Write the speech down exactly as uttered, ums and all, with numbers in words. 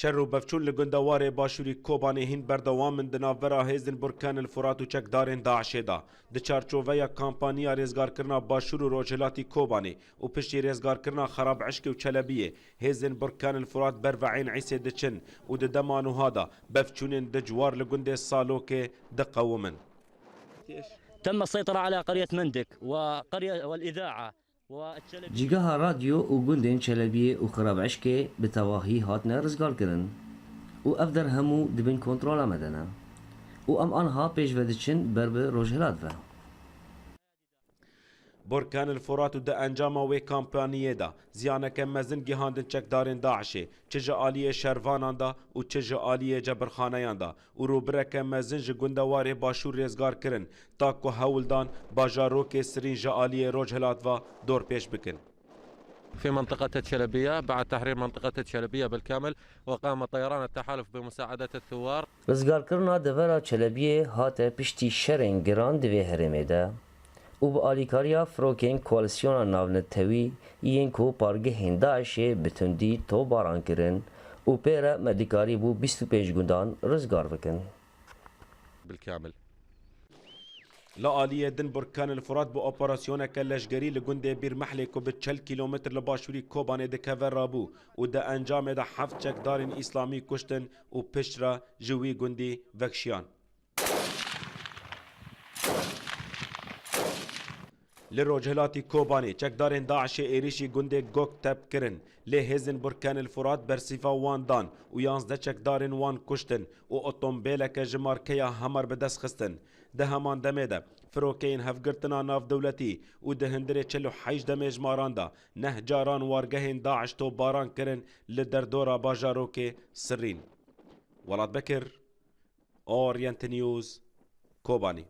Şer û bevçûn li gundewarê başûrî Kobanê hîn berdewam in di navbera hêzên Burkan el Furat û çekdarên DAIŞê de. Di çarçoveya kampaniya rêzgarkirina başûr û rojhilatî Kobanê û piştî rêzgarkirina Xerab Eşkê û Çelebiyê, hêzên Burkan el Furat ber ve'ên Îsê diçin û di dema nuha de bevçûnên dijwar li gundê Salokê diqewimin. تم السيطرة على قرية مندك وقرية والإذاعة والشلبية. Cîgeha radyo û gundên Çelebiyê û Xirab Eşkê bi tevahî hatine rizgarkirin û ev der hemû di bin kontrola me de ne û em anha pêş ve diçin ber bi rojhilat ve. Burkan el Furat û di encama wê kampaniyê de ziyaneke mezin gihandin çekdarên DAIŞê, çi ji aliyê şervanan de û çi ji aliyê cebirxaneyan de û rûbireke mezin ji gundewarê başûr rêzgar kirin, ta ku hewl dan bajarokê Sirîn ji aliyê rojhilat ve dorpêç bikin. في منطقة الشلبية بعد تحرير منطقة الشلبية بالكامل، وقام طيران التحالف بمساعدة الثوار. Rizgarkirina devera Çelebiyê hate piştî şerên giran di vê herêmê de û bi alîkariya firokên Koalîsyona Navnetewî yên ku pargehên DAIŞê bi tundî topbaran kirin û pê re me dikarîbû bîst û pênc gundan rizgar bikin. بالكامل. Li aliyê din Burkan el Furat bi operasyoneke leşgerî li gundê Bîrmehlê ku bi çil kîlometr li başûrî Kobanê dikeve rabû û di encamê de heft çekdarên Îslamî kuştin û piştre ji wî gundî vekşiyan. Li rojhilatî Kobanê çekdarên DAIŞê êrîşî gundê Goktep kirin, lê hêzên Burkan el Furat bersîva wan dan û yanzdeh çekdarên wan kuştin û otombêleke ji markeya Hummer bi dest xistin. Di heman demê de firokeyên hevgirtina navdewletî û di hundirê çil û heşt demê jimaran de neh caran wargehên DAIŞ topbaran kirin li derdora bajarokê Sirîn. Welat Bekir, Orient News, Kobanî.